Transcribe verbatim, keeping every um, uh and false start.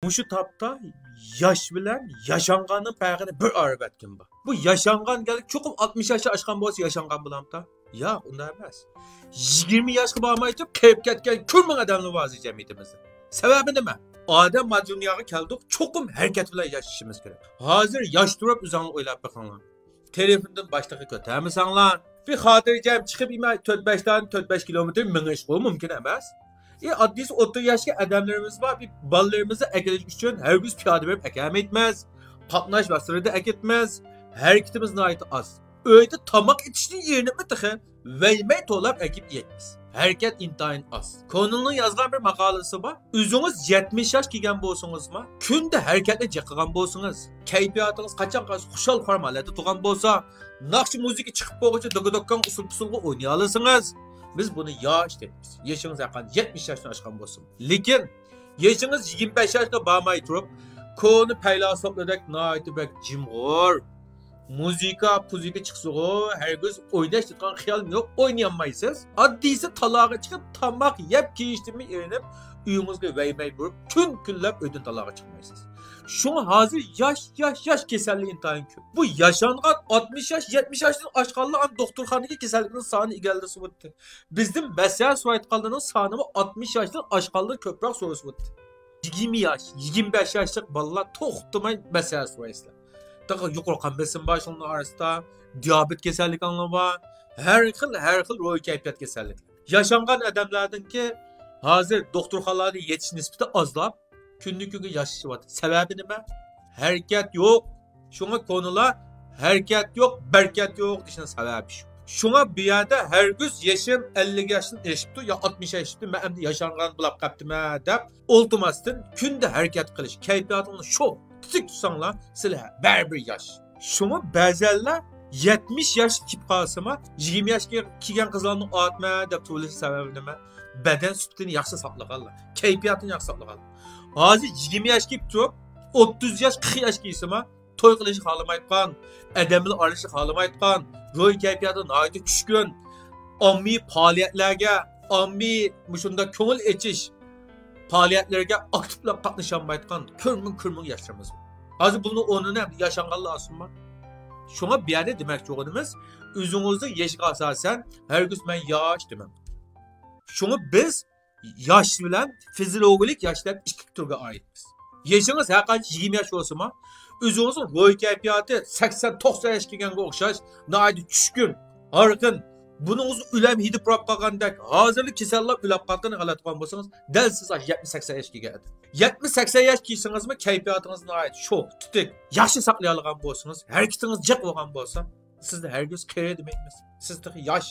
مۇشۇ تاپتا ياش بىلەن ياشانغاننىڭ پەرقىنى بىر ئايرىۋەتكىن بار. بۇ ياشانغان گەل چوقۇم ئاتمىش ياشنى ئاشقان بولسا ياشانغان بولامتا؟ ياق، ئۇنداق ئەمەس. يىگىرمە ياشقا بارماي تۇرۇپ قېرىپ كەتكەن كۆرمىڭ ئادەملەر بار ھازىر جەمئىيىتىمىزدە. سەۋەبى نېمە؟ ئادەم ما دۇنياغا كەلدۇق، چوقۇم ھەرىكەت بىلەن ياشىشىمىز كېرەك. ھازىر ياش تۇرۇپ ئۆزۈڭلار ئويلاپ بېقىڭلار. تېلېفوندىن باشلىقى كۆتەرمىسەڭلار، بىر خاتىرجەم چىقىپ يېمەي تۆت بەش دانە، تۆت بەش كىلومېتىر مېڭىشقۇ مۇمكىن ئەمەس. ئى، ئاددىيسى ئوتتۇرا ياشتىكى ئادەملىرىمىز بار، بىر بالىلىرىمىزنى ئەكېلىش ئۈچۈن ھەرگىز پىيادە بېرىپ ئەكەلمەيتمىز. قاتناش ۋاسىتىلىرىدە ئەكەتمىز. ھەرىكىتىمىز ناھايىتى ئاز. ئۆيدە تاماق ئېتىشنى ئېرىنىپمۇ تېخى ۋەيمەي توۋلاپ ئەكىپ يەيمىز. ھەرىكەت ئىنتايىن ئاز. كونىلنىڭ يازغان بىر ماقالىسى بار. ئۆزىڭىز يەتمىش ياش كېلگەن بولسىڭىزمۇ، كۈندە ھەرىكەتنى جىق قىلغان بولسىڭىز، كەيپىياتىڭىز قاچان قالسا خۇشال خۇرام ھالەتتە تۇرغان بولسا، ناخشا مۇزىكا چىقىپ بولغۇچە دوكا-دوككاڭ ئۇسسۇل-پۇسسۇلغا ئوينىيالىسىڭىز، بىز بۇنى ياش دەيمىز. يېشىڭىز ھەرقانچە يەتمىش ياشتىن ئاشقان بولسىمۇ. لېكىن يېشىڭىز يىگىرمە بەش ياشقا بارماي تۇرۇپ، كونا پەيلاسوپلاردەك ناھايىتى بەك جىمغۇر، مۇزىكا، پۇزىكا چىقسىغۇ، ھەرگىز ئويناش دەيدىغان خىيالىم يوق، ئوينىيالمايسىز. ئاددىيسى تالاغا چىقىپ، تاماق يەپ، كىيىشتىنمۇ ئېرىنىپ، ئۆيىڭىزگە ۋەيمەي بۇرۇپ، كۈن كۈنلەپ ئۆيدىن تالاغا چىقمايسىز. شۇڭا ھازىر ياش، ياش، ياش كېسەللىك ئىنتايىن كۆپ. بۇ ياشانغان ئاتمىش ياش، يەتمىش ياشتىن ئاشقانلار ئانا دوختۇرخانىدىكى كېسەللىكنىڭ سانى ئىگىلىسىۋاتىدۇ. بىزدىن مەسلىھەت سورايدىغانلارنىڭ سانىمۇ ئاتمىش ياشتىن ئاشقانلار كۆپرەك سورىسىۋاتىدۇ. يىگىرمە ياش، يىگىرمە بەش ياشلىق بالىلار توختىماي مەسلىھەت سورايسىلەر. تېخى يۇقىرى قان بېسىمى بار شۇنىڭ ئارىسىدا، دىيابېت كېسەللىكىڭلار بار، ھەر خىل، ھەر خىل روھىي كەيپىيات كېسەللىكلىرى. ياشانغان ئادەملەرنىڭكى ھازىر دوختۇرخانىلاردا يېتىش نىسبىتى ئازلاپ، كۈندىن كۈنگە ياشىشىۋاتىدۇ. سەۋەبى نېمە؟ ھەرىكەت يوق. شۇڭا كونىلار «ھەرىكەت يوق، بەرىكەت يوق» دېيىشنىڭ سەۋەبى شۇ. شۇڭا بۇ يەردە ھەرگىز يېشىم ئەللىك ياشتىن ئېشىپتۇ يا ئاتمىش ياش ئېشىپتۇ، مەن ئەمدى ياشانغان بولاپ قاپتىمەن دەپ ئولتۇرماستىن، كۈندە ھەرىكەت قىلىش، كەيپىياتىڭلار شوخ، تىتىك تۇتساڭلار، سىلەر بەرىبىر ياش. شۇڭا بەزەنلەر يەتمىش ياشقا كېلىپ قالسىمۇ، يىگىرمە ياشقا كەلگەن قىزلارنىڭ ئاتمە دەپ تۇرۇۋېلىش سەۋەبى نېمە؟ بەدەن سۈپىتىنى ياخشى ساقلىغانلار، كەيپىياتىنى ياخشى ساقلىغانلار. ھازىر يىگىرمە ياشقا كېلىپ تۇرۇپ، ئوتتۇز ياش، قىرىق ياشقا كەلسىمۇ، توي قىلىشنى خالىمايدىغان، ئادەم بىلەن ئارىلىشىشنى خالىمايدىغان، روھىي كەيپىياتى ناھايىتى چۈشكۈن، ئاممىۋى پائالىيەتلەرگە، ئاممىۋى مۇشۇنداق كۆڭۈل ئېچىش پائالىيەتلىرىگە ئاكتىپلاپ قاتنىشالمايدىغان كۆرمىڭ كۆرمىڭ ياشلىرىمىز بار. ھازىر بۇنىڭ ئورنىنى ياشانغانلار ئالسۇنمۇ؟ شۇڭا بۇ يەردە دېمەكچى بولغىنىمىز، ئۆزىڭىزنىڭ يېشىغا ئاساسەن ھەرگىز مەن ياش دېمەڭ. شۇڭا بىز ياش بىلەن فىزىولوگىيەلىك ياش دەپ ئىككى تۈرگە ئايرىيمىز. يېشىڭىز ھەرقانچە يىگىرمە ياش بولسىمۇ، ئۆزىڭىزنىڭ روھىي كەيپىياتى سەكسەن، توقسان ياشقا كەلگەنگە ئوخشاش ناھايىتى چۈشكۈن، ھارغىن، بۇرنىڭىزدا ئۆلۈم ھىدى پۇراپ قالغاندەك، ھازىرلا كېسەللەر ئۆلۈپ قالغىنىنى غەلەت قىلغان بولسىڭىز، دەل سىز ئاشۇ يەتمىش، سەكسەن ياشقا كەلگەن ئادەم. يەتمىش، سەكسەن ياشقا كەلسىڭىزمۇ كەيپىياتىڭىز ناھايىتى شوخ، تىتىك، ياخشى ساقلىيالىغان بولسىڭىز، ھەرىكىتىڭىز جىق بولغان بولسا، سىزنى ھەرگىز قېرى دېمەيمىز. سىز تېخى ياش.